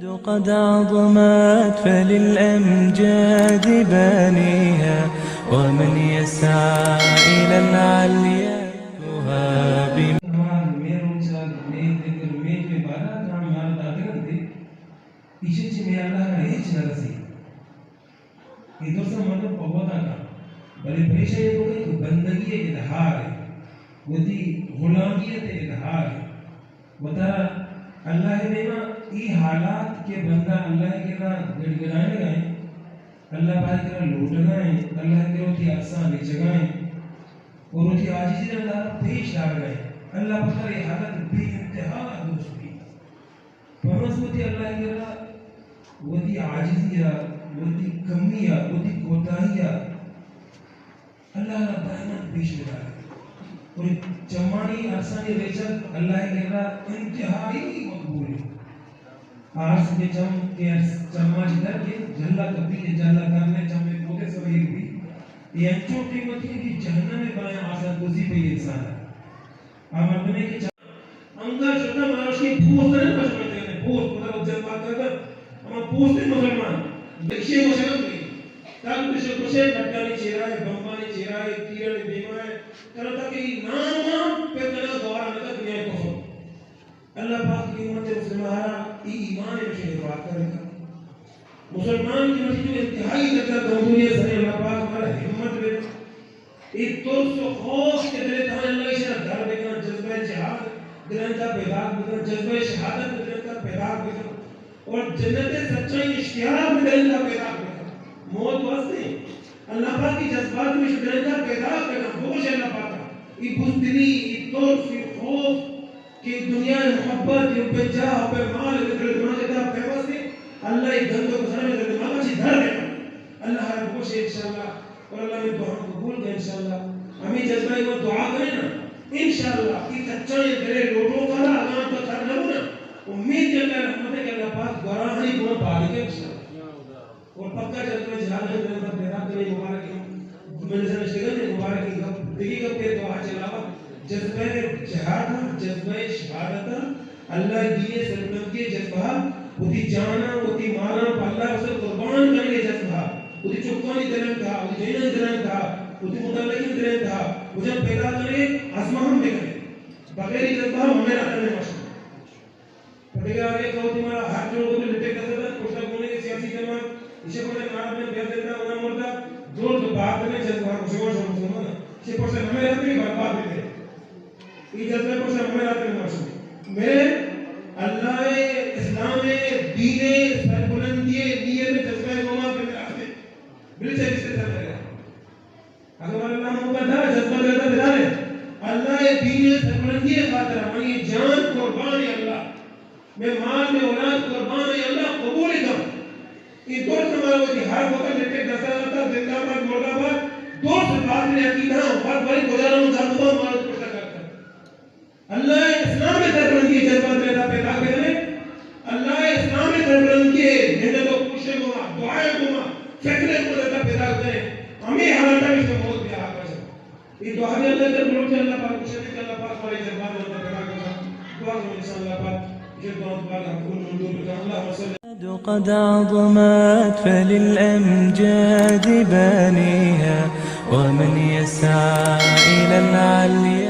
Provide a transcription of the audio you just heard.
قد عظمت فللأمجاد بانيها، ومن يسعى إلى العليا يهاب. مئے روچ ءَ، مئے ذکر، مئے عبادات ہم مارا داتگ انت، ایشی چہ مئے اللہ ءَ ہچ نہ رسی. اے درساں مردم پہ وتا کن، بلے پریشانی تو کہ بندگی ءِ اظہار ہے، وتی غلامی ءِ اظہار ہے. وتا اللہ ءِ دیما اے حالات کہ بندہ اللہ ءِ کرا گڑگڑائینگا ہے، اللہ پاک ءِ کرا لوٹگا ہے، اللہ ءِ کرا وتی ارساں لچگا ہے اور وتی عاجزی اللہ پیش دارگا ہے. اللہ پاک ءَ اے حالت بے انتہا دوست بیت. پمس وتی اللہ ءِ کرا وتی عاجزی ءَ، وتی کمی ءَ، وتی کوتاہی ءَ اللہ ءَ را دائماً پیش بدار. اور چمانی ارسانی ریچگ اللہ ءِ کرا انتہائی مقبول ہے. آ ارس کے چم کے ارس چما چی در کے جھلا کپی کے جھلا کرنے چم میں پوتے سویر بھی. یہ انچو قیمتی ہے کہ جہنم میں بنائے آسان دوزی پہ انسان ہے. آ مردمے کہ چا-، انگا شتا مارا وشی پوست نے پشمن دینے، پوست مطلب جن بات کرتا، اما پوست نے مسلمان، بکشے مسلمان بھی. تاکہ کشے کشے، کٹانی چیرا ہے، بمبانی چیرا ہے، تیرانی بیما ہے، کرتا کہ نام نام پہ کنا دوارا نکا دنیا کفر. اللہ پاک کی امت مسلمہ را ای ایمان مشے حفاظت کرے. مسلمان کی مٹی جو انتہائی درجہ کمزوری ہے، سنے اللہ پاک ہمارا ہمت دے. اے ترس و خوف کہ دل ءِ تہا اللہ ایشاں در بکن، جذبہ جہاد دل ءِ تہا پیدا بکن، جذبہ شہادت دل ءِ تہا پیدا بکن، اور جنت ءِ سچائیں اشتیاق دل ءِ تہا پیدا بکن. موت واسطے اللہ پاک کی جذبات میں دل ءِ تہا پیدا بکن، بگوش اللہ پاک، اے بزدلی، اے ترس، اے خوف، کہ دنیا ءِ محبت، حب جاہ، حب مال، اے دل ءِ دماغ ءِ تہا پیوست ہے، اللہ ءِ گند و گسار ءِ دل ءِ دماغ ءَ چہ در بکن. اللہ ءَ را بگوش انشاءاللہ، اور اللہ ءِ دعا قبول کن انشاءاللہ. ہمیں جذبہ ءَ دعا کریں نا، انشاءاللہ، کہ کچا یہ دل ءِ لوٹو کرا، اگاں تو سر نہ ہونا، امید کہ اللہ ءِ رحمت ہے کہ اللہ پاک گراہانی گنا پالے انشاءاللہ. اور پکا جذبہ جہاد ءِ دل ءِ تہا پیدا کرے، مبارک ایں. مجلس ءَ نشتگان نے مبارک ایں. گپ، دگی گپ ءِ دعا چلاوا. جذبہ جہاد ءَ، جذبہ شہادت ءَ، اللہ ءِ دین ءِ سربلندی ءِ جذبہ ءَ، وتی جان ءَ، وتی مال ءَ پہ اللہ ءِ واسطہ قربان کنگ ءِ جذبہ ءَ، وتی چکانی دل ءِ تہا، وتی جنینانی دل ءِ تہا، وتی متعلقین دل ءِ تہا، وجہ پیدا کنگ ءِ عزم ہم بکنگ. بغیر جذبہ ءَ ہمیں رہتا نہیں ماشاءاللہ. پدگہ آنے کہ وتی مارا ہر جوڑ کو لٹے دست دن، پشتا گونے کے سیاسی جماعت، اسے پشتا نارا میں بیان دیتا، انہاں مردہ، جوڑ تو بات میں جذبہ مسلمان شو مسلمان، اسے پشتا نمے رہتے ہیں، برباد دیتے ہیں. یہ جذبہ پشتا نمے رہتے ہیں، ماشاءاللہ. میرے اللہ ءِ، اسلام ءِ، دین ءِ، سربلندی ءِ نیت ءِ جذبہ ءِ گوما کہ میرا ہستے، بلے چاہیے سے سر لگا. اگاں مارا اللہ موقع دار، جذبہ دلتا بدارے، اللہ ءِ دین ءِ سربلندی ءِ خاطر منی جان قربان اے اللہ، مئے مال، مئے اولاد قربان اے اللہ، قبول کن. اے درس مارا وتی ہر وقت لٹے دستا داتا، زندہ باد، مردہ باد، درس باطل عقیدہ، ہر باری گزارا ہوں جان دبا مارا تو پشتا کرتا. اللہ ءِ اسلام ءِ سربلندی ءِ جذبہ دل ءِ تہا پیدا بکنے. اللہ ءِ اسلام ءِ سربلندی ءِ محنت و کوشش ءِ گوما، دعا ءِ گوما، فکر ءِ گوما دل ءِ تہا پیدا بکنے. ہمے حالت ءَ کہ موت بیا آ بچ. اے دعا بھی اللہ ءِ تہا بلوچ، اللہ پاک کوشش کہ اللہ پاک ہمارے جذبات ءِ تہا پیدا بکنے. دعا کرو انشاءاللہ پاک، یہ دعا پاک ہم کو منظور بکنے. اللہ وسلم. قد عظمت فللأمجاد بانيها، ومن يسعى إلى العليا